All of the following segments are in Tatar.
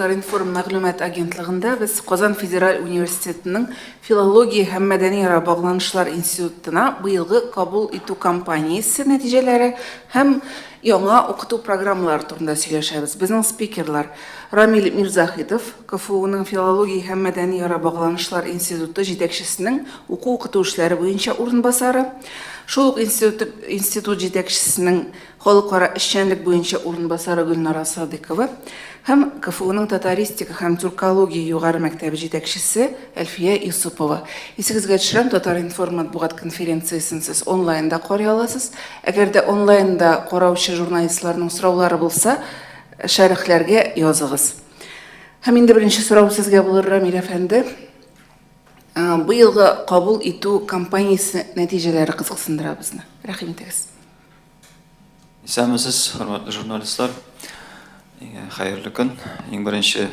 Татар-информ мәгълүмат агентлыгында без Казан федераль университетының Филология һәм мәдәниара багланышлар институтына быелгы кабул итү кампаниясе нәтиҗәләре һәм яңа укыту программалары турында сөйләшәбез. Безнең спикерлар Рамил Мирзаһитов, КФУның Филология һәм мәдәниара багланышлар институты җитәкчесенең уку-укыту эшләре буенча урынбасары, шул ук институт, институт җитәкчесенең Халыкара эшчәнлек буенча урынбасары Гөлнара Садыйкова һәм КФУның татаристика һәм тюркология югары мәктәбе җитәкчесе Әлфия Юсупова. Исегезгә төшерәм, Татар-информ матбугат конференциясен сез онлайнда карый аласыз. Әгәр дә онлайнда караучы журналистларның сораулары булса, шәрехләргә языгыз. Һәм инде беренче сорау сезгә булыр, Рамил әфәнде. Быелгы кабул итү кампаниясе нәтиҗәләре кызыксындыра безне. Рәхим итегез. Исәнмесез, хөрмәтле журналистлар. Хәерле көн. Иң беренче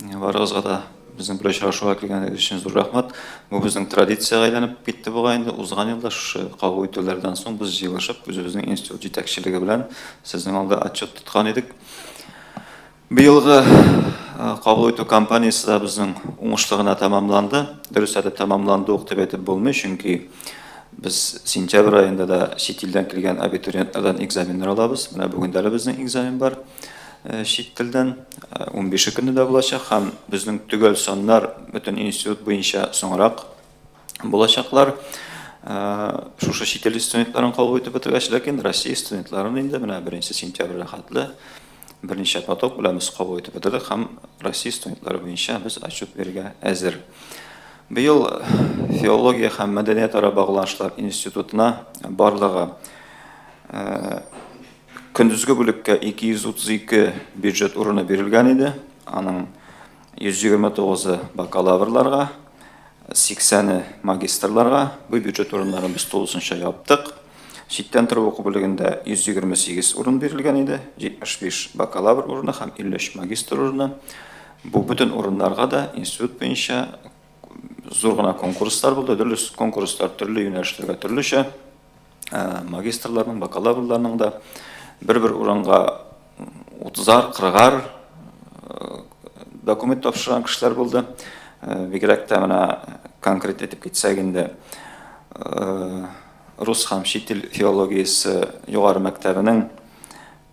барыгызга да безнең белән очрашуга килгәнегез өчен зур рәхмәт. Бу безнең традициягә әйләнеп китте бугай инде. Узган елда шушы кабул итүләрдән соң без җыелышып, үзебезнең институт җитәкчелеге белән сезнең алда отчет тоткан идек. Быелгы кабул итү кампаниясе дә безнең уңышлы гына тәмамланды. Дөрес әйтеп тәмамланды ук дип әйтеп булмый, чөнки без сентябрь аенда да чит илдән килгән абитуриентлардан экзаменнар алабыз. Менә бүген дә әле безнең экзамен бар чит телдән. 15 көнне дә булачак һәм безнең төгәл саннар бөтен институт буенча соңрак булачаклар. Шушы чит ил студентларын кабул итеп бетергәч, ләкин Россия студентларын инде менә 1 сентябрьгә хәтле берничә поток белән без кабул итеп бетердек һәм Россия студентлары буенча без отчет бирергә әзер. Быел филология һәм мәдәниятара багланышлар институтына барлыгы көндезге бүлеккә 232 бюджет урыны бирелгән иде. Аның 129-ы бакалаврларга, 80-е магистрларга. Бу бюджет урыннарын без тулысынча яптык. Читтән торып уку бүлегендә 128 урын бирелгән иде, 75 бакалавр урыны һәм 53 магистр урыны. Бу бөтен урыннарга да институт буенча зур гына конкурслар булды. Дөрес, конкурслар төрле юнәлешләргә төрлечә. Магистрларның, бакалаврларның да бер-бер урынга утызар, кырыгар документ тапшырган кешеләр булды. Бигрәк тә менә конкрет итеп китсәк инде, рус һәм чит ил филологиясе югары мәктәбенең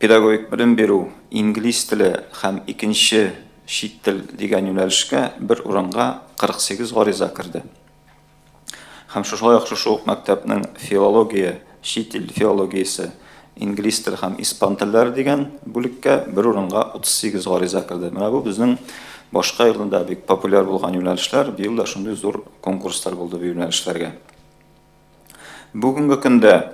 педагогик белем бирү, инглиз теле һәм икенче чит тел дигән юнәлешкә бер урынга 48 гариза керде. Һәм шулай ук шушы ук мәктәпнең филология, чит ил филологиясе, инглиз теле һәм испан телләре дигән бүлеккә бер урынга 38 гариза керде. Менә бу безнең башка елында бик популяр булган юнәлешләр, быел да шундый зур конкурслар булды бу юнәлешләргә. Бүгенге көндә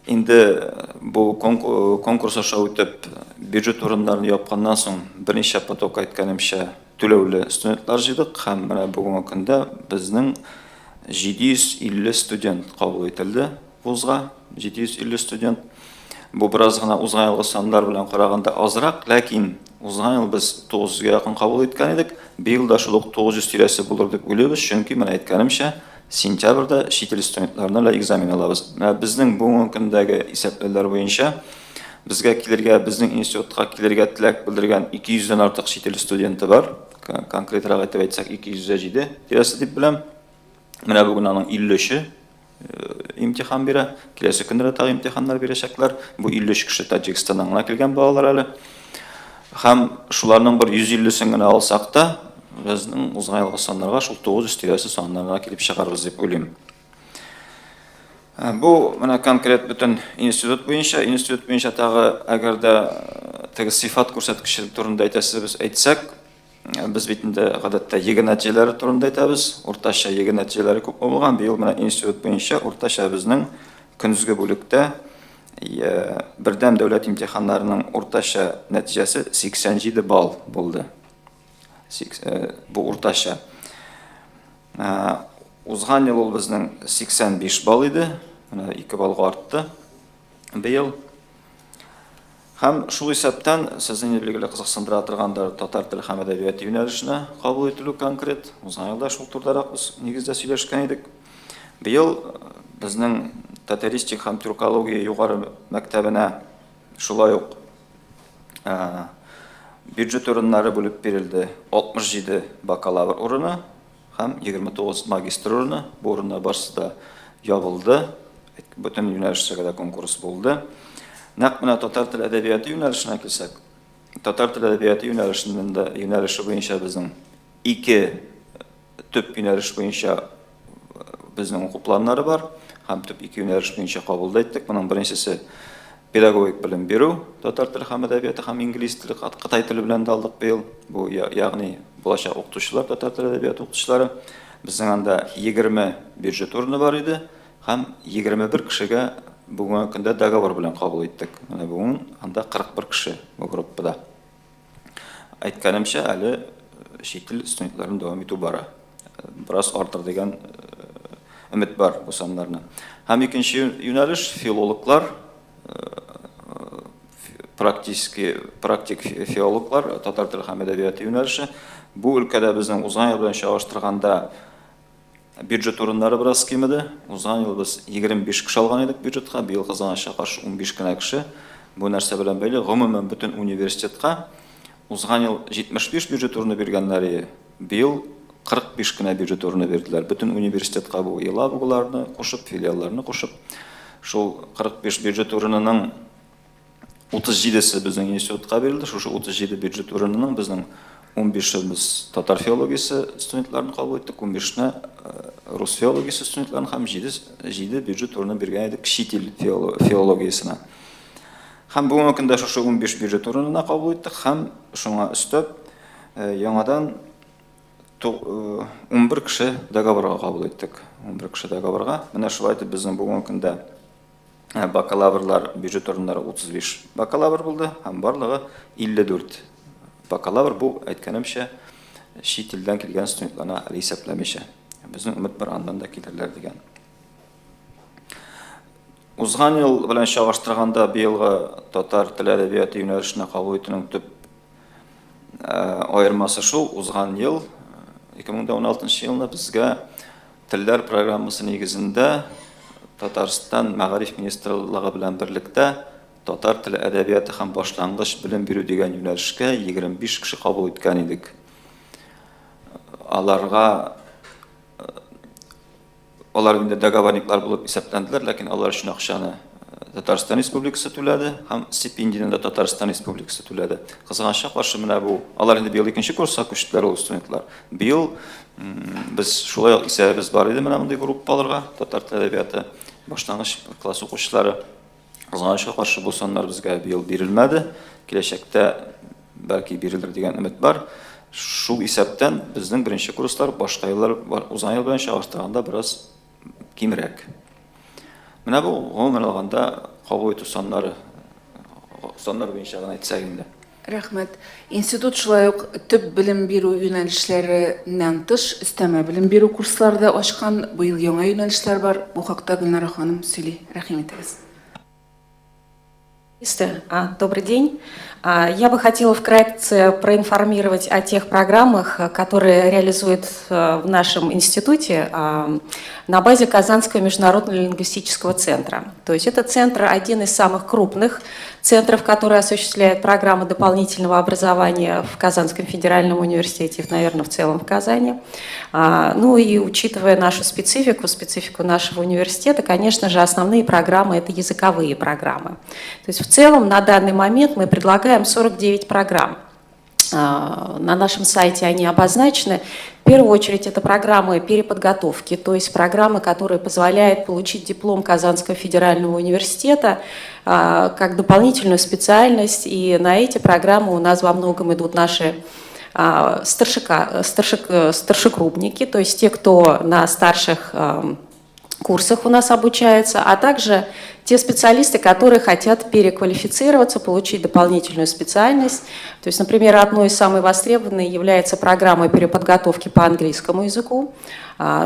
инде бу конкурс аша үтеп, бюджет урыннарын япканнан соң берничә поток әйткәнемчә түләүле студентлар җыйдык һәм менә бүгенге көндә безнең 750 студент кабул ителде вузга, 750 студент. Бу бераз гына узган елгы саннар белән караганда азрак, ләкин узган ел без 900 гә якын кабул иткән идек. Быел да шул ук 900 тирәсе булыр дип уйлыйбыз, чөнки менә әйткәнемчә, сентябрьдә чит ил студентларына да экзамен алабыз. Менә безнең бүгенге көндәге исәпләүләр буенча безгә килергә, безнең институтка килергә теләк белдергән 200 дән артык чит ил студенты бар. Конкретрак итеп әйтсәк, 207 тирәсе дип беләм. Менә бүген аның 53-е имтихан бирә. Киләсе көндә тагы имтиханнар бирәчәкләр. Бу 53 кеше Таҗикстаннан гына килгән балалар әле. Һәм шуларның бер 150-сен генә алсак та, безнең узган елгы саннарга шул 900 тирәсе саннарга килеп чыгарбыз дип уйлыйм. Бу менә конкрет бөтен институт буенча, институт буенча тагы әгәр дә теге сыйфат күрсәткече турында әйтәсебез әйтсәк, без бит инде гадәттә ЕГЭ нәтиҗәләре турында әйтәбез. Уртача ЕГЭ нәтиҗәләре күпме булган? Быел менә институт буенча уртача безнең көндезге бүлектә бердәм дәүләт имтиханнарының уртача нәтиҗәсе 87 балл булды. Бу уртача. Узган ел ул безнең 85 балл иде. Менә 2 баллга артты быел. Һәм шул исәптән сезне инде билгеле кызыксындыра торгандыр татар теле һәм әдәбияты юнәлешенә кабул ителү конкрет. Узган елда шул турыдарак без нигездә сөйләшкән идек. Быел безнең татаристик һәм тюркология югары мәктәбенә шулай ук Бюджет урыннары бүлеп бирелде 67 бакалавр урыны һәм 29 магистр урыны. Бу урыннар барысы да ябылды. Бөтен юнәлешләргә дә конкурс булды. Нәкъ менә татар теле әдәбияты юнәлешенә килсәк, татар теле әдәбияты юнәлешендә юнәлеше буенча безнең ике төп юнәлеш буенча безнең уку планнары бар һәм төп ике юнәлеш буенча кабул да иттек. Моның беренчесе педагогик белем бирү, татар теле һәм әдәбияты һәм инглиз теле, кытай теле белән дә алдык быел. Бу ягъни булачак укытучылар, татар теле әдәбияты укытучылары. Безнең анда 20 бюджет урыны бар иде һәм 21 кешегә бүгенге көндә договор белән кабул иттек. Менә бүген анда 41 кеше бу группада. Әйткәнемчә, әле чит ил студентларын дәвам итү бара. Бераз артыр дигән өмет бар бу саннарны. Һәм икенче юнәлеш филологлар, практически практик филологлар, татар теле һәм әдәбияты юнәлеше. Бу өлкәдә безнең узган ел белән чагыштырганда бюджет урыннары бераз кимеде. Узган ел без 25 кеше алган идек бюджетка, быел кызганычка каршы 15 кенә кеше. Бу нәрсә белән бәйле? Гомумән, бөтен университетка узган ел 75 бюджет урыны биргәннәр иде, быел 45 кенә бюджет урыны бирделәр. Бөтен университетка бу Елабугаларны кушып, филиалларны кушып, шул 45 бюджет урынының 37-се безнең институтка бирелде. Шушы 37 бюджет урынының безнең 15-е без татар филологиясе студентларын кабул иттек, 15-не рус филологиясе студентларын һәм 7 бюджет урыны биргән идек чит ил филологиясенә. Һәм бүгенге көндә шушы 15 бюджет урынына кабул иттек һәм шуңа өстәп яңадан 11 кеше договорга кабул иттек. 11 кеше договорга. Менә шулай итеп безнең бүгенге көндә бакалаврлар бюджет урыннары 35 бакалавр булды һәм барлыгы 54 бакалавр бу әйткәнемчә чит илдән килгән студентларны әле исәпләмичә. Безнең өмет бар аннан да килерләр дигән. Узган ел белән чагыштырганда быелгы татар теле әдәбияты юнәлешенә кабул итүнең төп аермасы шул, узган ел 2016 елны безгә Телләр программасы нигезендә Татарстан Мәгариф министрлыгы белән берлектә татар теле әдәбияты һәм башлангыч белем бирү дигән юнәлешкә 25 кеше кабул иткән идек. Аларга алар инде договорниклар булып исәпләнделәр, ләкин алар өчен акчаны Татарстан Республикасы түләде һәм стипендияне дә Татарстан Республикасы түләде. Кызганычка каршы, менә бу алар инде быел икенче курска күчтеләр ул студентлар. Быел без шулай ук исәбебез бар иде менә мондый группаларга, татар теле әдәбияты башлангыч класс укучылары. Кызганычка каршы, бу саннар безгә быел бирелмәде. Киләчәктә бәлки бирелер дигән өмет бар. Шул исәптән безнең беренче курслар башка еллар узган ел белән чагыштырганда бераз кимрәк. Менә бу гомумән алганда кабул итү саннары саннар буенча гына әйтсәк инде. Рәхмәт. Институт шулай ук төп белем бирү юнәлешләреннән тыш өстәмә белем бирү курслары да ачкан. Быел яңа юнәлешләр бар. Бу хакта Гөлнара ханым сөйли. Рәхим итегез. Добрый день. Я бы хотела вкратце проинформировать о тех программах, которые реализуют в нашем институте на базе Казанского международного лингвистического центра. То есть это центр один из самых крупных центров, который осуществляет программы дополнительного образования в Казанском федеральном университете, наверное, в целом в Казани. Ну и учитывая нашу специфику, специфику нашего университета, конечно же, основные программы – это языковые программы. То есть в целом на данный момент мы предлагаем 49 программ. На нашем сайте они обозначены. В первую очередь это программы переподготовки, то есть программы, которые позволяют получить диплом Казанского федерального университета как дополнительную специальность. И на эти программы у нас во многом идут наши старшекрупники, то есть те, кто на старших курсах у нас обучаются, а также те специалисты, которые хотят переквалифицироваться, получить дополнительную специальность. То есть, например, одной из самых востребованных является программа переподготовки по английскому языку.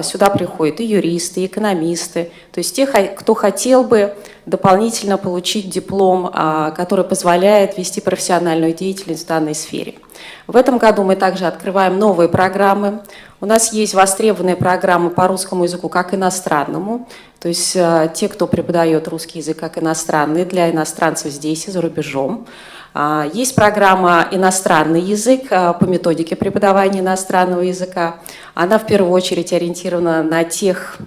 Сюда приходят и юристы, и экономисты, то есть те, кто хотел бы дополнительно получить диплом, который позволяет вести профессиональную деятельность в данной сфере. В этом году мы также открываем новые программы. У нас есть востребованные программы по русскому языку как иностранному, то есть те, кто преподает русский язык как иностранный, для иностранцев здесь и за рубежом. Есть программа «Иностранный язык» по методике преподавания иностранного языка. Она в первую очередь ориентирована на тех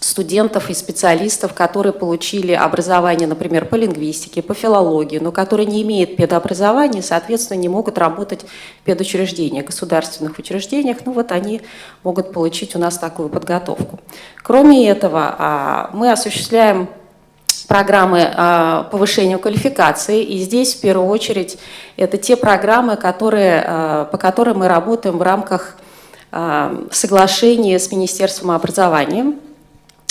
студентов и специалистов, которые получили образование, например, по лингвистике, по филологии, но которые не имеют педобразования, соответственно, не могут работать в педучреждениях, государственных учреждениях. Ну вот они могут получить у нас такую подготовку. Кроме этого, мы осуществляем программы повышения квалификации, и здесь в первую очередь это те программы, по которым мы работаем в рамках соглашения с Министерством образования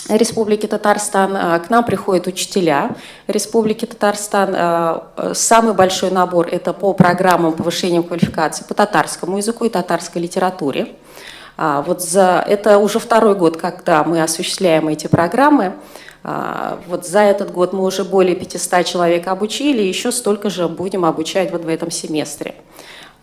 Республики Татарстан. К нам приходят учителя Республики Татарстан. Самый большой набор – это по программам повышения квалификации по татарскому языку и татарской литературе. Вот это уже второй год, когда мы осуществляем эти программы. Вот за этот год мы уже более 500 человек обучили, и еще столько же будем обучать вот в этом семестре.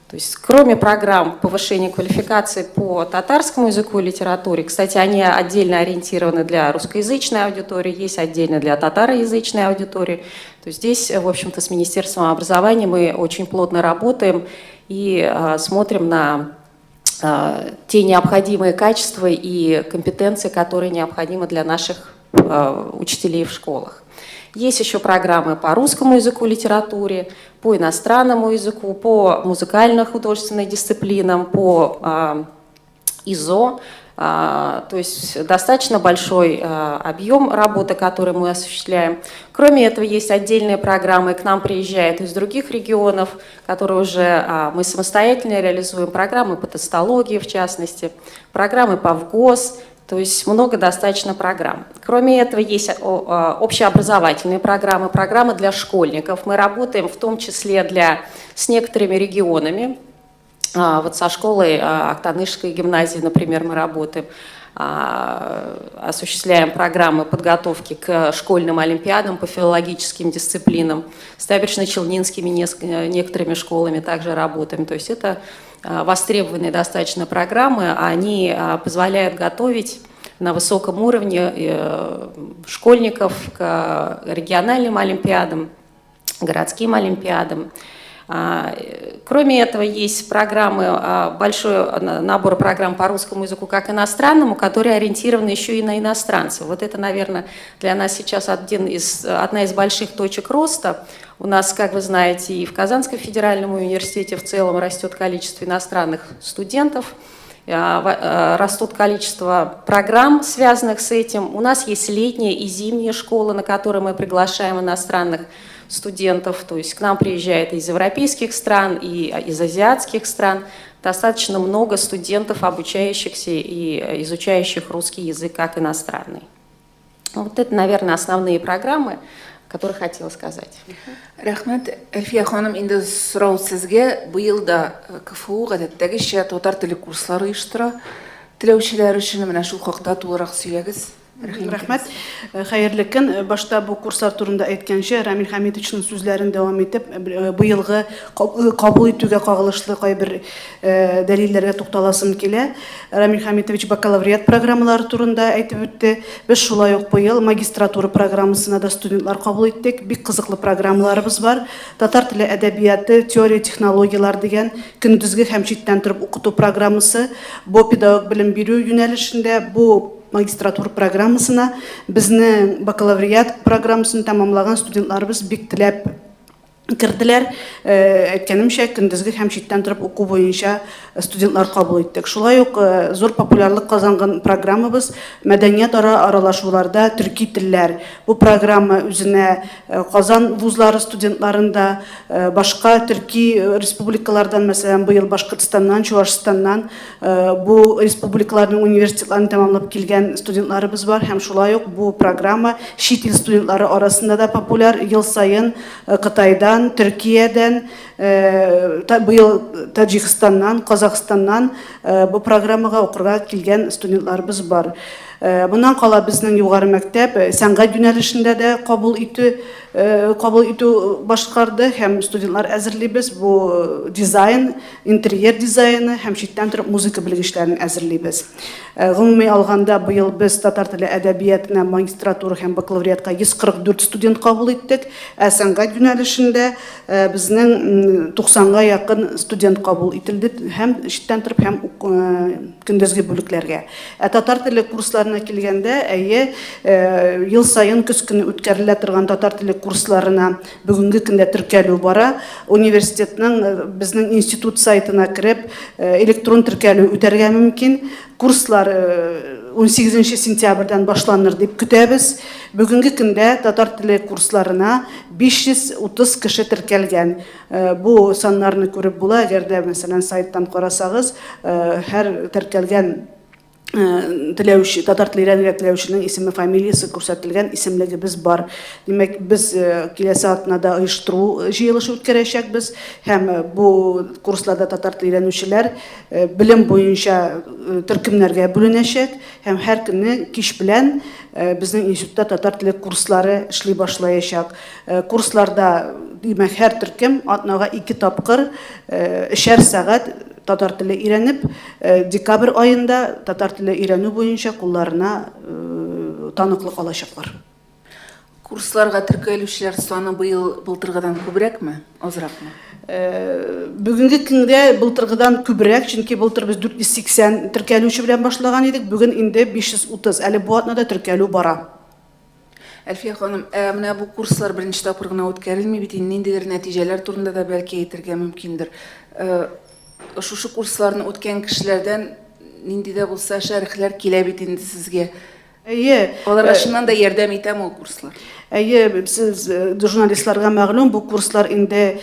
То есть кроме программ повышения квалификации по татарскому языку и литературе, кстати, они отдельно ориентированы для русскоязычной аудитории, есть отдельно для татароязычной аудитории. То есть здесь, в общем-то, с Министерством образования мы очень плотно работаем и смотрим на те необходимые качества и компетенции, которые необходимы для наших учителей в школах. Есть еще программы по русскому языку и литературе, по иностранному языку, по музыкально-художественным дисциплинам, по ИЗО. То есть достаточно большой объем работы, который мы осуществляем. Кроме этого, есть отдельные программы, к нам приезжают из других регионов, которые уже мы самостоятельно реализуем, программы по тестологии, в частности, программы по ФГОС, то есть много достаточно программ. Кроме этого, есть общеобразовательные программы, программы для школьников. Мы работаем в том числе с некоторыми регионами. Вот со школой Актанышской гимназии, например, мы работаем, осуществляем программы подготовки к школьным олимпиадам по филологическим дисциплинам. С Набережно-Челнинскими некоторыми школами также работаем. То есть это востребованные достаточно программы, они позволяют готовить на высоком уровне школьников к региональным олимпиадам, городским олимпиадам. Кроме этого, есть программы, большой набор программ по русскому языку как иностранному, которые ориентированы еще и на иностранцев. Вот это, наверное, для нас сейчас одна из больших точек роста. У нас, как вы знаете, и в Казанском федеральном университете в целом растет количество иностранных студентов, растут количество программ, связанных с этим. У нас есть летняя и зимняя школы, на которые мы приглашаем иностранных студентов, то есть к нам приезжает из европейских стран и из азиатских стран достаточно много студентов, обучающихся и изучающих русский язык как иностранный. Вот это, наверное, основные программы, которые хотела сказать. Рәхмәт, Әлфия ханым, инде сорау сезгә. Быел да КФУ гадәттәгечә татар теле курслары оештыра. Теләүчеләр өчен менә шул хакта тулырак сөйләгез. Рәхмәт. Хәерле көн. Башта бу курслар турында әйткәнче, Рамил Хәмитовичның сүзләрен дәвам итеп, быелгы кабул итүгә кагылышлы кайбер дәлилләргә тукталасым килә. Рамил Хәмитович бакалавриат программалары турында әйтеп үтте. Без шулай ук быел магистратура программасына да студентлар кабул иттек. Бик кызыклы программаларыбыз бар. Татар теле әдәбияты, теория, технологиялар дигән көндезге һәм читтән торып укыту программасы. Бу педагог белем бирү юнәлешендә, бу магистратура программасына безнең бакалавриат программасын тәмамлаган студентларыбыз бик теләп керделәр. Әйткәнемчә, көндезге һәм читтән торып уку буенча студентлар кабул иттек. Шулай ук зур популярлык казанган программабыз мәдәният ара аралашуларда төрки телләр. Бу программа үзенә Казан вузлары студентларын да, башка төрки республикалардан, мәсәлән, быел Башкортстаннан, Чувашстаннан бу республикаларның университетларын тәмамлап килгән студентларыбыз бар һәм шулай ук бу программа чит ил студентлары арасында да популяр. Ел саен Кытайдан, Төркиядән, Быел Таҗикстаннан, Казахстаннан бу программага укырга килгән студентларыбыз бар. Моннан кала безнең югары мәктәп сәнгать юнәлешендә дә кабул итү кабул итү башкарды һәм студентлар әзерлибез. Бу дизайн, интерьер дизайны һәм читтән торып музыка белгечләрен әзерлибез. Гомуми алганда, быел без татар теле әдәбиятына магистратура һәм бакалавриатка 144 студент кабул иттек, ә сәнгать юнәлешендә безнең 90-га якын студент кабул ителде һәм читтән торып, һәм көндезге бүлекләргә. Ә татар теле курсларына килгәндә, әйе, ел саен көз көне үткәрелә торган татар теле курсларына Бүгенге көндә теркәлү бара. Университетның безнең институт сайтына кереп, электрон теркәлү үтәргә мөмкин. Курслар 18 сентябрьдән башланыр дип көтәбез. Бүгенге көндә татар теле курсларына 530 кеше теркәлгән. Бу саннарны күреп була, әгәр дә, мәсәлән, сайттан карасагыз, һәр теркәлгән теләүче, татар теле өйрәнергә теләүченең исеме, фамилиясе күрсәтелгән исемлегебез бар. Димәк, без киләсе атнада оештыру җыелышы үткәрәчәкбез һәм бу курсларда татар теле өйрәнүчеләр белем буенча төркемнәргә бүленәчәк һәм һәр көнне кич белән безнең институтта татар теле курслары эшли башлаячак. Курсларда, димәк, һәр төркем атнага ике тапкыр өчәр сәгать татар теле өйрәнеп, декабрь аенда татар теле өйрәнү буенча кулларына таныклык алачаклар. Курсларга теркәлүчеләр саны быел былтыргыдан күбрәкме, азракмы? Бүгенге көндә былтыргыдан күбрәк, чөнки былтыр без 480 теркәлүче белән башлаган идек, бүген инде 530. Әле бу атнада теркәлү бара. Әлфия ханым, ә менә бу курслар беренче тапкыр гына үткәрелми бит инде, ниндидер нәтиҗәләр турында да бәлки әйтергә мөмкиндер. Э, шушы курсларны үткән кешеләрдән нинди дә булса шәрехләр килә бит инде сезгә. Әйе. Аларга чыннан да ярдәм итәме ул курслар? Әйе, сез журналистларга мәгълүм, бу курслар инде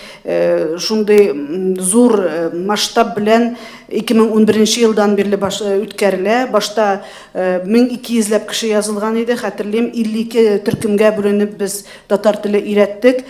шундый зур масштаб белән 2011 елдан бирле үткәрелә. Башта 1200 ләп кеше язылган иде, хәтерлим, 52 төркемгә бүленеп без татар теле өйрәттек.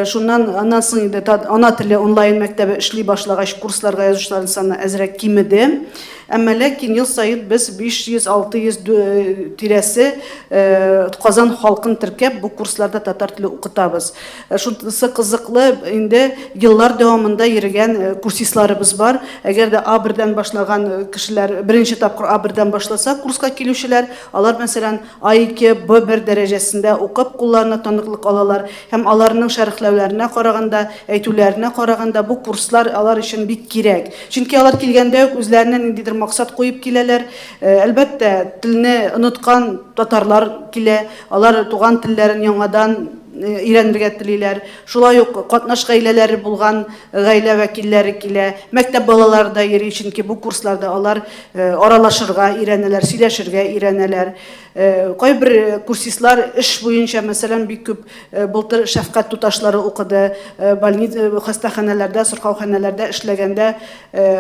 Шуннан аннан соң инде ана теле онлайн мәктәбе эшли башлагач, курсларга язучыларның саны әзрәк кимеде. Әмма ләкин ел саен без 500-600 тирәсе Казан халкын теркәп, бу курсларда татар теле укытабыз. Шунысы кызыклы, инде еллар дәвамында йөргән курсистларыбыз бар. Әгәр дә А1-дән башлаган кешеләр, беренче тапкыр А1-дән башласа, курска килүчеләр, алар, мәсәлән, А2, Б1 дәрәҗәсендә укып, кулларына таныклык алалар. Һәм аларның шәрехләүләренә караганда, әйтүләренә караганда, бу курслар алар өчен бик кирәк. Чөнки алар килгәндә үк үзләренә ниндидер максат куеп киләләр. Әлбәттә, телне оныткан татарлар килә, алар туган телләрен яңадан өйрәнергә телиләр. Шулай ук катнаш гаиләләре булган гаилә вәкилләре килә. Мәктәп балалары да йөри, чөнки бу курсларда алар аралашырга өйрәнәләр, сөйләшергә өйрәнәләр. Кайбер курсистлар эш буенча, мәсәлән, бик күп былтыр шәфкать туташлары укыды, больница, хастаханәләрдә, сырхауханәләрдә эшләгәндә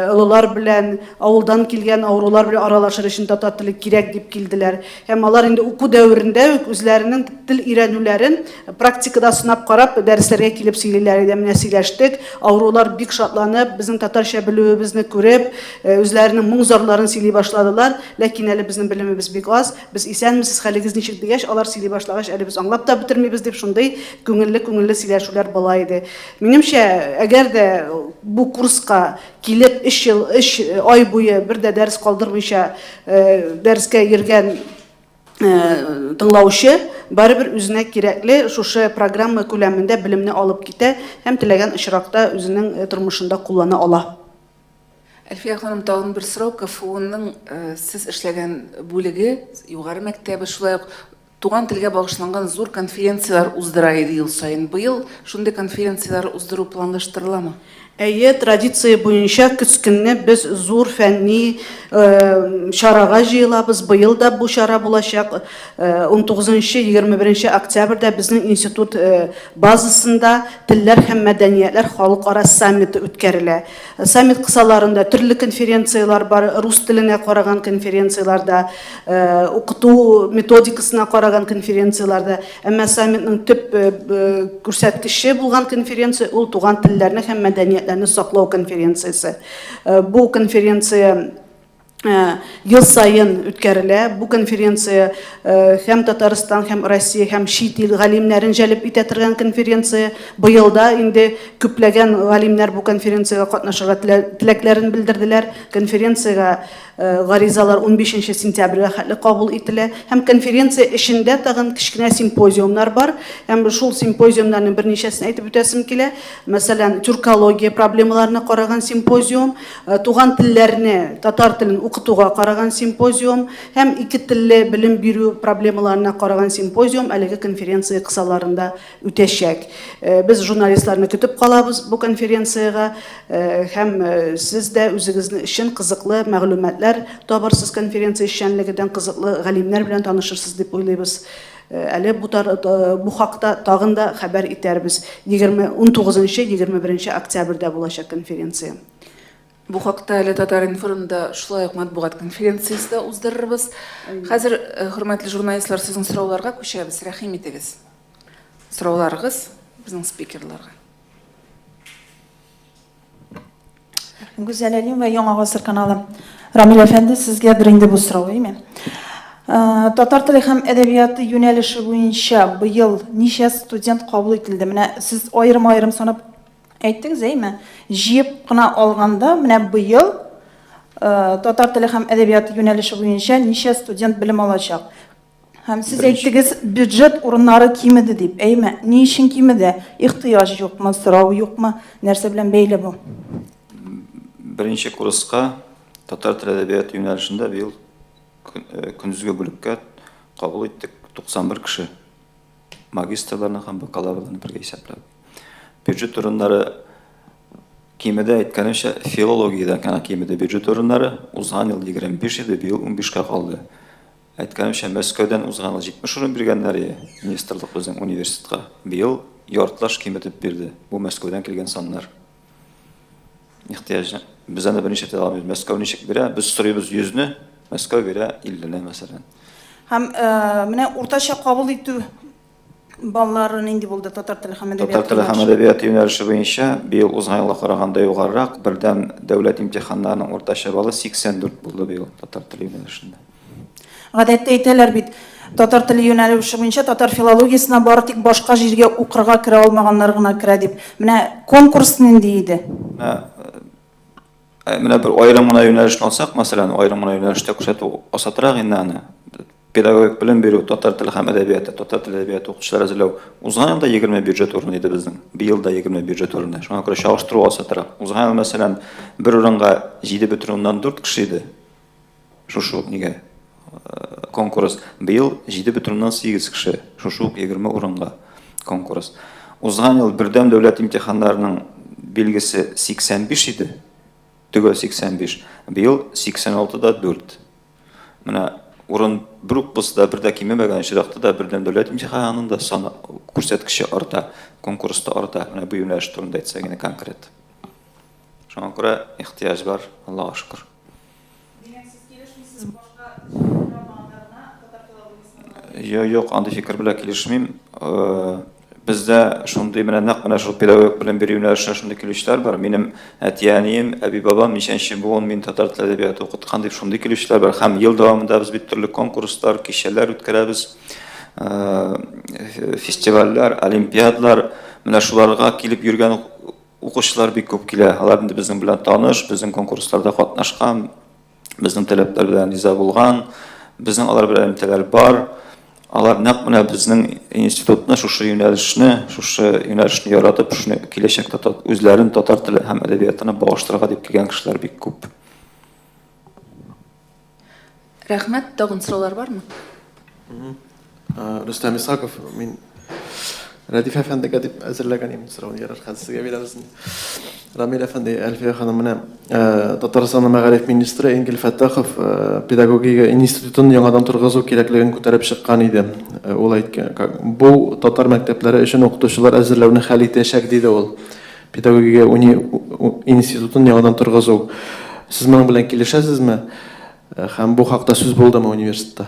олылар белән, авылдан килгән авырулар белән аралашыр өчен татар теле кирәк дип килделәр. Һәм алар инде уку дәверендә үк үзләренең тел өйрәнүләрен практикада сынап карап, дәресләргә килеп сөйлиләр иде. Менә сөйләштек, авырулар бик шатланып, безнең татарча белүебезне күреп, үзләренең моң-зарларын сөйли башладылар. Ләкин әле безнең белемебез бик аз. Без исәнмесез, хәлегез ничек дигәч, алар сөйли башлагач, әле без аңлап та бетермибез дип, шундый күңелле-күңелле сөйләшүләр була иде. Минемчә, әгәр дә бу курска килеп, өч ел, өч ай буе бер дә дәрес калдырмыйча дәрескә йөргән тыңлаучы барыбер үзенә кирәкле шушы программа күләмендә белемне алып китә һәм теләгән очракта үзенең тормышында куллана ала. Әлфия ханым, тагын бер сорау. КФУның сез эшләгән бүлеге, югары мәктәбе шулай ук туган телгә багышланган зур конференцияләр уздыра иде ел саен. Быел шундый конференцияләр уздыру планлаштырыламы? Әйе, традиция буенча көз көнне без зур фәнни чарага җыелабыз. Быел да бу чара булачак. 19-21 октябрьдә безнең институт базасында Телләр һәм мәдәниятләр халыкара саммиты үткәрелә. Саммит кысаларында төрле конференцияләр бар, рус теленә караган конференцияләр дә, укыту методикасына караган конференцияләр дә. Әмма саммитның төп күрсәткече булган конференция ул туган телләрне һәм мәдәниятләрне мәдәниятләрне саклау конференциясе. Бу конференция ел саен үткәрелә. Бу конференция һәм Татарстан, һәм Россия, һәм чит ил галимнәрен җәлеп итә торган конференция. Быел да инде күпләгән галимнәр бу конференциягә катнашырга теләкләрен белдерделәр. Конференциягә гаризалар 15 сентябрьгә хәтле кабул ителә. Һәм конференция эчендә тагын кечкенә симпозиумнар бар. Һәм шул симпозиумнарның берничәсен әйтеп үтәсем килә. Мәсәлән, тюркология проблемаларына караган симпозиум, туган телләрне, татар телен укытуга караган симпозиум һәм ике телле белем бирү проблемаларына караган симпозиум әлеге конференция кысаларында үтәчәк. Без журналистларны көтеп калабыз бу конференциягә һәм сез дә үзегезнең өчен кызыклы мәгълүматлар табырсыз конференция эшчәнлегедән, кызыклы галимнәр белән танышырсыз дип уйлыйбыз. Әле бу, бу хакта тагын да хәбәр итәрбез. 20, 19-21 октябрьдә булачак конференция. Бу хакта әле Татар-информда шулай ук матбугат конференциясе дә уздырырбыз. Хәзер, хөрмәтле журналистлар, сезнең сорауларга күчәбез. Рәхим итегез. Сорауларыгыз безнең спикерларга. Гүзәл Әлимова, Яңа гасыр каналы. Рамил әфәнде, сезгә бер инде бу сорау, әйме? Э, татар теле һәм әдәбияты юнәлеше буенча быел ничә студент кабул ителде? Менә сез аерым-аерым санап әйттегез, әйме? Җыеп кына алганда, менә быел э, татар теле һәм әдәбияты юнәлеше буенча ничә студент белем алачак? Һәм сез әйттегез, бюджет урыннары кимеде дип. Әйме, ни өчен кимеде? Ихтыяҗ юкмы, сорау юкмы? Нәрсә белән бәйле бу? Беренче курска татар теле әдәбияты юнәлешендә быел э, көндезге бүлеккә кабул иттек 91 кеше. Магистрларны һәм бакалаврларны бергә исәпләп. Бюджет урыннары кимеде, әйткәнемчә, филологиядән генә кимеде бюджет урыннары. Узган ел 25 иде, быел 15-кә калды. Әйткәнемчә, Мәскәүдән узган ел 70 урын биргәннәр иде, министрлык безнең университетка. Быел яртылаш киметеп бирде. Бу Мәскәүдән килгән саннар. Ихтыяҗны без аны берничә тә алмыйбыз. Мәскәү ничек бирә? Без сорыйбыз 100-не, Мәскәү бирә 50-не, мәсәлән. Һәм менә уртача кабул итү Баллары нинди булды татар теле һәм әдәбияты? Татар теле һәм әдәбияты юнәлеше буенча быел узган елга караганда югарырак, бердәм дәүләт имтиханнарының уртача баллы 84 булды быел татар теле юнәлешендә. Гадәттә әйтәләр бит, татар теле юнәлеше буенча татар филологиясенә бары тик башка җиргә укырга керә алмаганнар гына керә дип. Менә конкурс нинди иде? Менә Ә менә бер аерым гына юнәлешне алсак, мәсәлән, аерым гына юнәлештә күрсәтү асатрак инде аны. Педагогик белем бирү, татар теле һәм әдәбияты, татар теле әдәбияты укытучылар әзерләү. Узган елда 20 бюджет урыны иде безнең. Быел да 20 бюджет урыны. Шуңа күрә чагыштыру асатрак. Узган ел, мәсәлән, бер урынга 7,4 кеше иде. Шушы ук нигә э, конкурс. Быел 7,8 кеше шушы ук 20 урынга конкурс. Узган ел бердәм дәүләт имтиханнарының билгесе 85 иде. Төгәл 85. Быел 86,4. Менә урын бер үк булса да, бер дә кимемәгән очракта да бердәм дәүләт имтиханының да саны күрсәткече арта, конкурста арта. Менә бу юнәлеш турында әйтсәк инде конкрет. Шуңа күрә ихтыяҗ бар, Аллага шөкер. Димәк, сез килешмисез башка җир алмаганнарына татар филологиясен Юк, юк, андый фикер белән килешмим. Э, бездә шундый менә нәкъ менә шул педагогик белем бирү юнәлешенә шундый килүчеләр бар. Минем әти-әнием, әби-бабам ничәнче буын мин татар теле әдәбияты укыткан дип шундый килүчеләр бар. Һәм ел дәвамында без бит төрле конкурслар, кичәләр үткәрәбез, э, фестивальләр, олимпиадалар. Менә шуларга килеп йөргән Укучылар бик күп килә. Алар инде безнең белән таныш, безнең конкурсларда катнашкан, безнең таләпләр белән риза булган, безнең алар белән элемтәләр бар. Алар нәкъ менә безнең институтны, шушы юнәлешне, шушы юнәлешне яратып, шуны киләчәктә үзләрен татар теле һәм әдәбиятына багышларга дип килгән кешеләр бик күп. Рәхмәт. Тагын сораулар бармы? Рөстәм Исаков, мин Рәдиф әфәндегә дип әзерләгән идем сорауны, ярар, хәзер сезгә бирәбез. Рамил әфәнде, Әлфия ханым, менә Татарстанның мәгариф министры Энгель Фәттахов педагогика институтын яңадан торгызу кирәклеген күтәреп чыккан иде. Ул әйткән, бу татар мәктәпләре өчен укытучылар әзерләүне хәл итәчәк, диде ул. Педагогика институтын яңадан торгызу. Сез моның белән килешәсезме? Һәм бу хакта сүз булдымы университетта?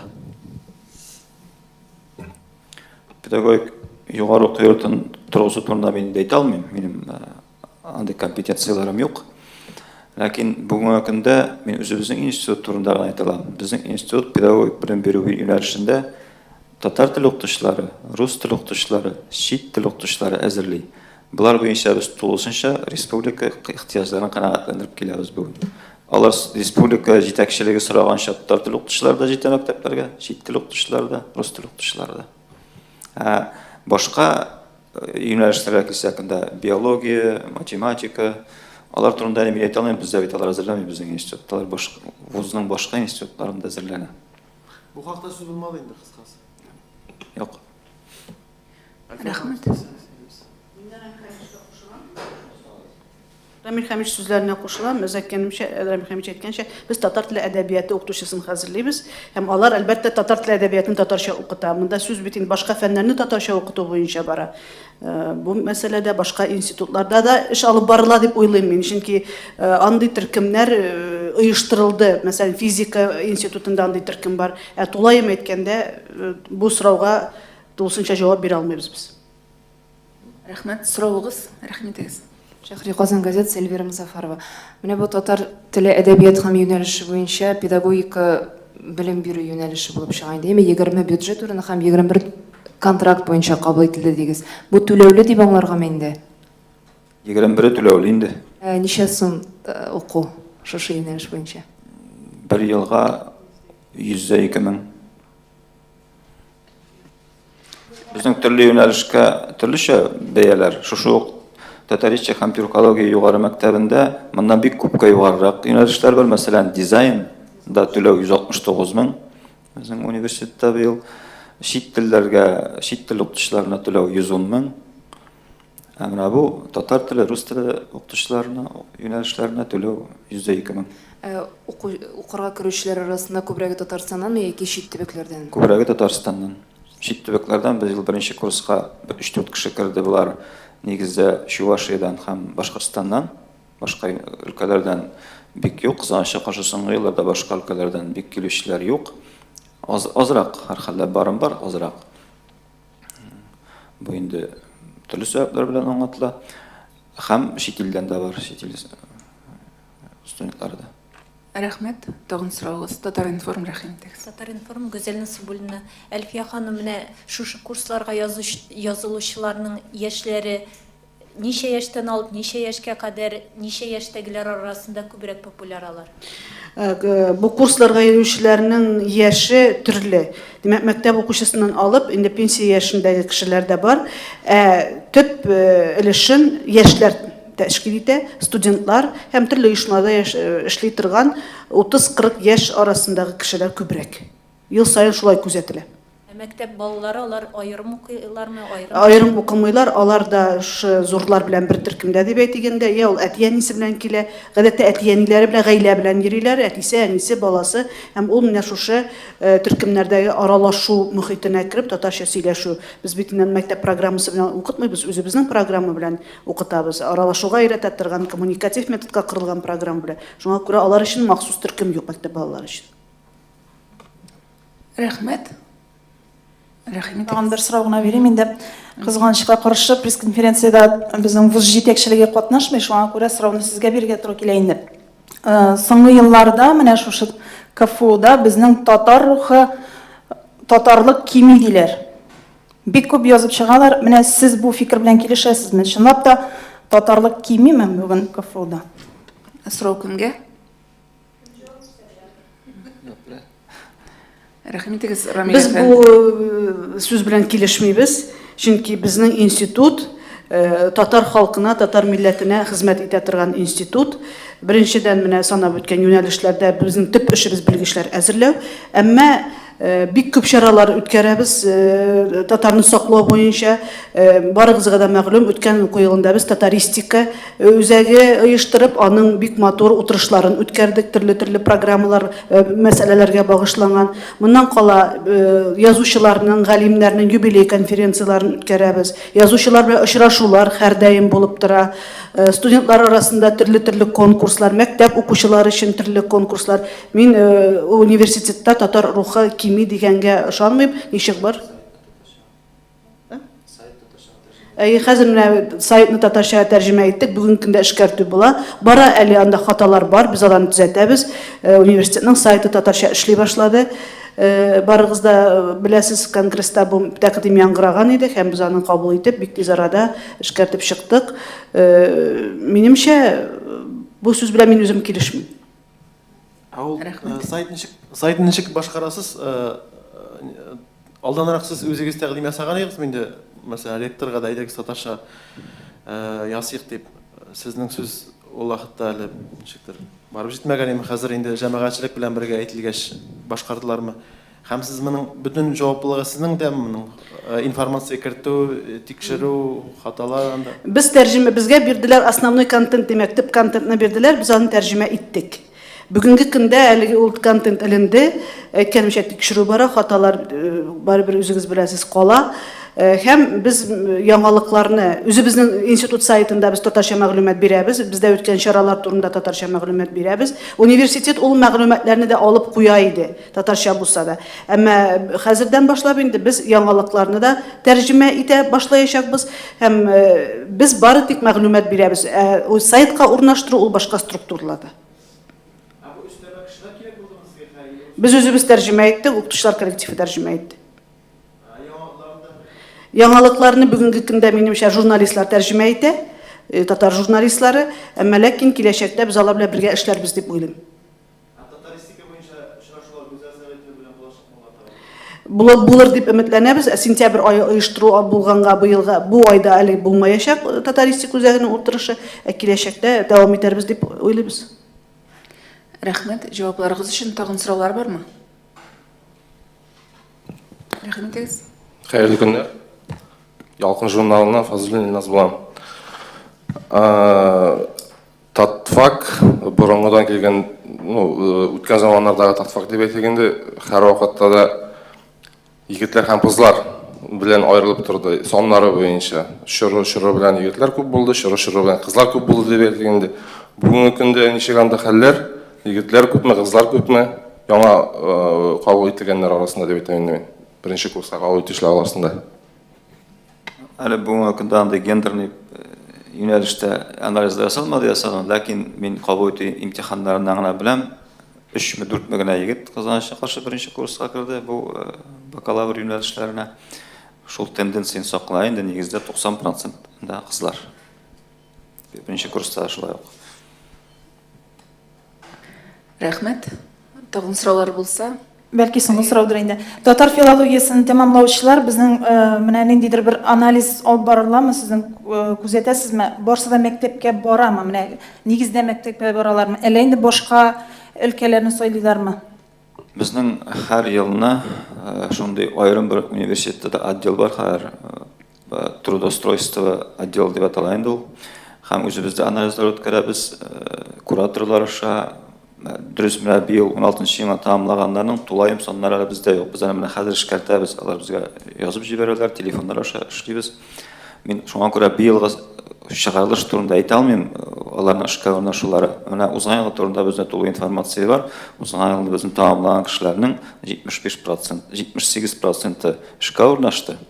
Педагогик югары уку йортын торгызу турында мин инде әйтә алмыйм. Минем э, андый компетенцияләрем юк. Ләкин бүгенге көндә мин үзебезнең институт турында гына әйтә алам. Безнең институт педагогик белем бирү юнәлешендә татар теле укытучылары, рус теле укытучылары, чит тел укытучылары әзерли. Болар буенча без тулысынча республика ихтыяҗларын канәгатьләндереп киләбез бүген. Алар республика җитәкчелеге сораганча татар теле укытучылары да җитә мәктәпләргә, чит тел укытучылары да, рус теле укытучылары да. Ә башка юнәлешләргә килсәк, анда биология, математика, алар турында әле мин әйтә алмыйм, бездә бит алар әзерләми безнең институтта, алар башка вузның башка институтларында әзерләнә. Бу хакта сүз булмады инде, кыскасы. Юк. Рәхмәт. Рамил Хәмич сүзләренә кушылам. Без әйткәнемчә, Рамил Хәмич әйткәнчә, без татар теле әдәбияты укытучысын хәзерлибез. Һәм алар, әлбәттә, татар теле әдәбиятын татарча укыта. Монда сүз бит инде башка фәннәрне татарча укыту буенча бара. Бу мәсьәләдә башка институтларда да эш алып барыла дип уйлыйм мин. Чөнки андый төркемнәр оештырылды. Мәсәлән, физика институтында андый төркем бар. Ә тулаем әйткәндә, бу сорауга тулысынча җавап бирә алмыйбыз без. Рәхмәт, соравыгыз, рәхим итегез. Шәһри Казан газетасы Эльвира Мозафарова. Менә бу татар теле, әдәбият һәм юнәлеше буенча педагогика белем бирү юнәлеше булып чыга инде. Яме 20 бюджет урыны һәм 21 контракт буенча кабул ителде дигез. Бу түләүле дип аңларгамы инде? 21-е түләүле инде. Ә, ничә сум э, уку шушы юнәлеш буенча? Бер елга 102 мең. Безнең төрле юнәлешкә төрлечә бәяләр. Шушы ук татаристика һәм тюркология югары мәктәбендә моннан бик күпкә югарырак юнәлешләр бар. Мәсәлән, дизайн да түләү 169 мең. Безнең университетта быел чит телләргә, чит тел укытучыларына түләү 110 мең. Ә менә бу татар теле, рус теле укытучыларына, юнәлешләренә түләү 102 мең. Ә уку, укырга керүчеләр арасында күбрәге Татарстаннанмы яки чит төбәкләрдән? Күбрәге Татарстаннан. Чит төбәкләрдән быел беренче курска бер өч-дүрт кеше керде. Болар нигездә Чувашиядән һәм Башкортстаннан. Башка өлкәләрдән бик юк. Кызганычка каршы, соңгы елларда башка өлкәләрдән бик килүчеләр юк. Аз, азрак, һәрхәлдә барым бар, азрак. Бу инде төрле сәбәпләр белән аңлатыла. Һәм чит илдән дә бар, чит ил студентлары да. Рәхмәт. Тагын соравыгыз. Татар-информ, рәхим итегез. Татар-информ, Гүзәл Насыйбуллина. Әлфия ханым, менә шушы курсларга язылучыларның яшьләре Ничә яшьтән алып ничә яшькә кадәр, ничә яшьтәгеләр арасында күбрәк популяр алар? Бу курсларга йөрүчеләрнең яше төрле. Димәк, мәктәп укучысыннан алып, инде пенсия яшендәге кешеләр дә бар. Ә төп өлешен яшьләр тәшкил итә, студентлар һәм төрле оешмаларда эшли торган 30-40 яшь арасындагы кешеләр күбрәк. Ел саен шулай күзәтелә. Ә мәктәп балалары алар аерым укыйлармы, аерым? Аерым укымыйлар, алар да шушы зурлар белән бер төркемдә дип әйтик инде. Я ул әти-әнисе белән килә. Гадәттә әти-әниләре белән гаилә белән йөриләр, әтисе, әнисе, баласы. Һәм ул менә шушы төркемнәрдәге аралашу мохитенә кереп, татарча сөйләшү. Без бит инде мәктәп программасы белән укытмыйбыз, үзебезнең программа белән укытабыз. Аралашуга өйрәтә торган коммуникатив методка корылган программа белән. Шуңа күрә алар өчен махсус төркем юк мәктәп балалары өчен. Рәхмәт. Рәхим итегез. Тагын бер сорау гына бирим инде. Кызганычка каршы, пресс-конференциядә безнең вуз җитәкчелеге катнашмый, шуңа күрә сорауны сезгә бирергә туры килә инде. Э, соңгы елларда менә шушы КФУда безнең татар рухы, татарлык кими диләр. Бик күп язып чыгалар. Менә сез бу фикер белән килешәсезме? Чынлап та татарлык кимиме бүген КФУда? Сорау кемгә? Рәхим итегез, Рамил Без бу э, сүз белән килешмибез, чөнки безнең институт э, татар халкына, татар милләтенә хезмәт итә торган институт. Беренчедән, менә санап үткән юнәлешләрдә безнең төп эшебез белгечләр әзерләү. Әмма э, бик күп чаралар үткәрәбез татарны саклау буенча. Барыгызга да мәгълүм, үткән уку елында без татаристика Үзәге оештырып, аның бик матур утырышларын үткәрдек, төрле-төрле программалар, мәсьәләләргә багышланган. Моннан кала, язучыларның, галимнәрнең юбилей конференцияләрен үткәрәбез. Язучылар белән очрашулар һәрдаим булып тора. Студентлар арасында төрле-төрле конкурслар, мәктәп укучылары өчен төрле конкурслар. Мин университетта татар рухы кими дигәнгә ышанмыйм. Ничек бар? Әйе, хәзер менә сайтны татарчага тәрҗемә иттек, бүгенге көндә эшкәртү була. Бара әле анда хаталар бар, без аларны төзәтәбез. Университетның сайты татарча эшли башлады. Барыгыз да беләсез, конгресста бу тәкъдим яңгыраган иде һәм без аны кабул итеп, бик тиз арада эшкәртеп чыктык. Минемчә, бу сүз белән мин үзем килешмим. Ә ул сайт ничек, сайт ничек башкарасыз? Алданрак сез үзегез тәкъдим ясаган идегезме инде? Мәсәлән, ректорга да әйдәгез татарча ясыйк дип. Сезнең сүз ул вакытта әле ничектер барып җитмәгән иде. Хәзер инде җәмәгатьчелек белән бергә әйтелгәч башкардылармы? Һәм сез моның бөтен җаваплылыгы сезнең дәме моның? Информация кертү, тикшерү, хаталар анда. Без тәрҗемә, безгә бирделәр основной контент, димәк, төп контентны бирделәр, без аны тәрҗемә иттек. Бүгенге көндә әлеге ул контент эленде, әйткәнемчә, тикшерү бара, хаталар барыбер үзегез беләсез кала. Һәм без яңалыкларны, үзебезнең институт сайтында без татарча мәгълүмат бирәбез, бездә үткән чаралар турында татарча мәгълүмат бирәбез. Университет ул мәгълүматларны да алып куя иде. Татарча булса да. Әмма хәзердән башлап инде без яңалыкларны да тәрҗемә итә башлаячакбыз. Һәм без бары тик мәгълүмат бирәбез. Ә сайтка урнаштыру ул башка структураларда. Ә бу өстәмә кешеләр кирәк булдымы сезгә? Без үзебез тәрҗемә иттек, укытучылар коллективы тәрҗемә итте. Яңалыкларны бүгенге көндә, минемчә, журналистлар тәрҗемә итә, татар журналистлары. Әмма ләкин киләчәктә без алар белән бергә эшләрбез дип уйлыйм. Ә татаристика буенча очрашулар Гүзәл Сәгыйтова белән булачакмы алга таба? Булыр, булыр дип өметләнәбез. Ә сентябрь ае оештыру булганга быелга бу айда әле булмаячак татаристика үзәгенең утырышы. Ә киләчәктә дәвам итәрбез дип уйлыйбыз. Рәхмәт җавапларыгыз өчен. Тагын сораулар бармы? Рәхим итегез. Хәерле көннәр. Ялкын журналыннан Фазуллин Илназ булам. Татфак борынгыдан килгән, ну, үткән заманнардагы татфак дип әйтик инде, һәрвакытта да егетләр һәм кызлар белән аерылып торды, саннары буенча. Чоры-чоры белән егетләр күп булды, чоры-чоры белән кызлар күп булды дип әйтик инде. Бүгенге көндә ничек анда хәлләр? Егетләр күпме, кызлар күпме? Яңа кабул ителгәннәр арасында дип әйтәм инде мин. Беренче курска кабул итүчеләр арасында. Әле бүгенге көндә андый гендерный юнәлештә анализлар ясалмады ясалган, ләкин мин кабул итү имтиханнарыннан гына беләм, өчме, дүртме генә егет кызганычка каршы беренче курска керде бу бакалавр юнәлешләренә. Шул тенденцияне сакла инде, нигездә 90 процент да кызлар. Беренче курста шулай ук. Рәхмәт. Тагын сораулар булса? Бәлки соңгы сораудыр инде. Татар филологиясен тәмамлаучылар безнең э, менә ниндидер бер анализ алып барыламы сезнең э, күзәтәсезме? Барсы да мәктәпкә барамы? Менә нигездә мәктәпкә баралармы? Әллә инде башка өлкәләрне сайлыйлармы? Безнең һәр елны э, шундый аерым бер университетта да отдел бар хәзер. Трудоустройство отделы дип атала инде ул. Һәм үзебез дә анализлар үткәрәбез, кураторлар аша. Дөрес, менә быел 16 елны тәмамлаганнарның тулаем саннары әле бездә юк. Без аны менә хәзер эшкәртәбез. Алар безгә язып җибәрәләр, телефоннар аша эшлибез. Мин шуңа күрә быелгы чыгарылыш турында әйтә алмыйм, аларның эшкә урнашулары. Менә узган ел турында бездә тулы информация бар. Узган елны безне тәмамлаган кешеләрнең 75 процент, 78 проценты эшкә урнашты.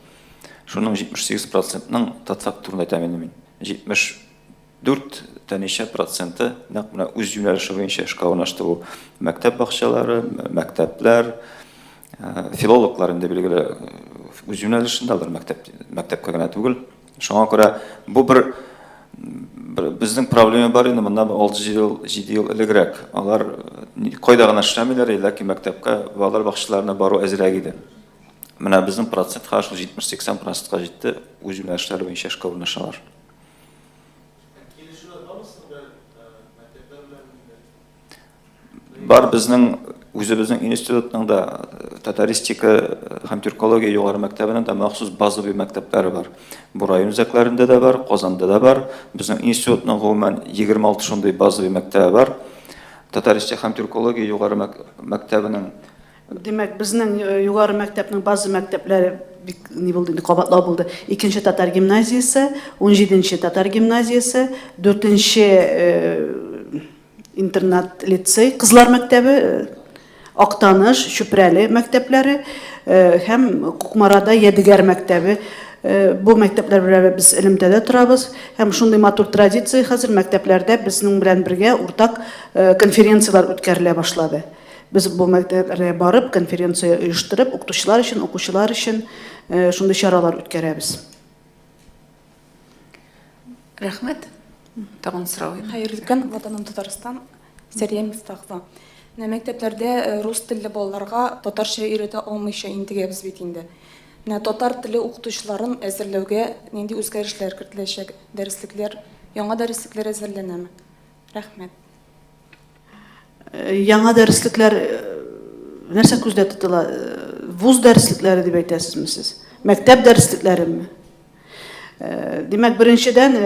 Шуның 78 процентның татфак турында әйтәм инде мин. 74 тә ничә проценты нәкъ менә үз юнәлеше буенча эшкә урнашты бу. Мәктәп бакчалары, мәктәпләр, филологлар инде билгеле үз юнәлешендә алар мәктәп, мәктәпкә генә түгел. Шуңа күрә бу бер, бер безнең проблема бар инде моннан 6 ел, 7 ел элегрәк. Алар кайда гына эшләмиләр, ләкин мәктәпкә, балалар бакчаларына бару әзрәк иде. Менә безнең процент хәзер шул 70-80 процентка җитте, үз юнәлешләре буенча эшкә урнашалар. Бар безнең үзебезнең институтның да татаристика һәм тюркология югары мәктәбенең дә махсус базовый мәктәпләре бар. Бу район үзәкләрендә дә бар, Казанда да бар. Безнең институтның гомумән 26 шундый базовый мәктәбе бар. Татаристика һәм тюркология югары мәктәбенең Димәк, безнең югары мәктәпнең база мәктәпләре бик ни булды инде, кабатлау булды. Икенче татар гимназиясе, унҗиденче татар гимназиясе, дүртенче интернат лицей, кызлар мәктәбе, Актаныш, Чүпрәле мәктәпләре һәм Кукмарада Ядегәр мәктәбе. Бу мәктәпләр белән без элемтәдә торабыз һәм шундый матур традиция хәзер мәктәпләрдә безнең белән бергә уртак конференцияләр үткәрелә башлады. Без бу мәктәпләргә барып, конференция оештырып, укытучылар өчен, укучылар өчен шундый чаралар үткәрәбез. Рәхмәт. Тагын сорау. Хәерле көн, Ватаным Татарстан, Сәрия Мифтахова. Менә мәктәпләрдә рус телле балаларга татарча өйрәтә алмыйча интегәбез бит инде. Менә татар теле укытучыларын әзерләүгә нинди үзгәрешләр кертеләчәк? Дәреслекләр, яңа дәреслекләр әзерләнәме? Рәхмәт. Яңа дәреслекләр нәрсә күздә тотыла? Вуз дәреслекләре дип әйтәсезме сез? Мәктәп дәреслекләреме? Димәк, беренчедән,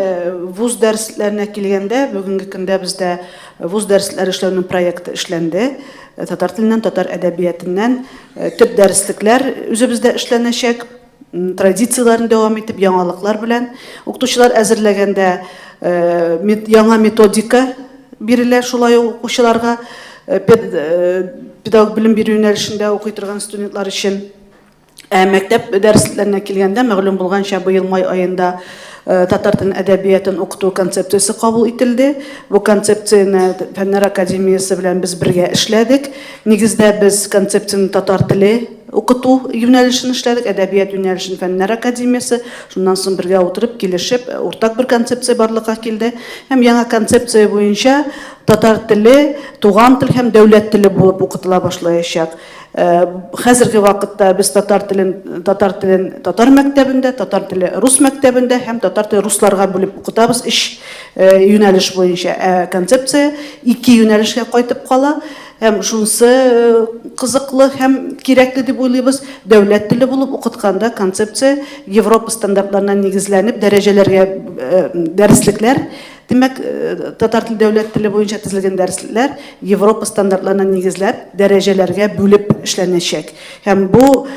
вуз дәреслекләренә килгәндә, бүгенге көндә бездә вуз дәреслекләре эшләүнең проекты эшләнде. Татар теленнән, татар әдәбиятыннан төп дәреслекләр үзебездә эшләнәчәк. Традицияләрен дәвам итеп, яңалыклар белән. Укытучылар әзерләгәндә яңа методика бирелә шулай ук укучыларга, педагог белем бирү юнәлешендә укый торган студентлар өчен. Ә мәктәп дәреслекләренә килгәндә, мәгълүм булганча, быел май аенда татар телен әдәбиятын укыту концепциясе кабул ителде. Бу концепцияне Фәннәр академиясе белән без бергә эшләдек. Нигездә без концепцияне татар теле укыту юнәлешен эшләдек, әдәбият юнәлешен Фәннәр академиясе. Шуннан соң бергә утырып, килешеп, уртак бер концепция барлыкка килде. Һәм яңа концепция буенча татар теле туган тел һәм дәүләт теле булып укытыла башлаячак. Хәзерге вакытта без татар телен татар телен татар мәктәбендә, татар теле рус мәктәбендә һәм татар теле русларга бүлеп укытабыз өч юнәлеш буенча. Ә концепция ике юнәлешкә кайтып кала. Һәм шунысы кызыклы һәм кирәкле дип уйлыйбыз, дәүләт теле булып укытканда концепция Европа стандартларына нигезләнеп дәрәҗәләргә дәреслекләр Димәк, татар теле дәүләт теле буенча төзелгән дәреслекләр Европа стандартларына нигезләп, дәрәҗәләргә бүлеп эшләнәчәк. Һәм бу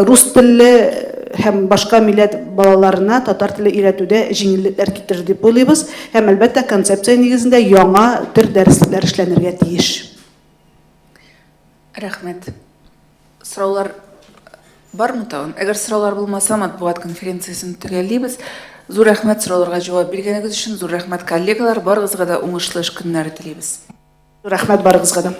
рус телле һәм башка милләт балаларына татар теле өйрәтүдә җиңеллекләр китерер дип уйлыйбыз. Һәм, әлбәттә, концепция нигезендә яңа төр дәреслекләр эшләнергә тиеш. Рәхмәт. Сораулар бармы тагын? Әгәр сораулар булмаса, матбугат конференциясен төгәллибез. Зур рәхмәт сорауларга җавап биргәнегез өчен, зур рәхмәт, коллегалар, барыгызга да уңышлы эш көннәре телибез. Рәхмәт барыгызга да.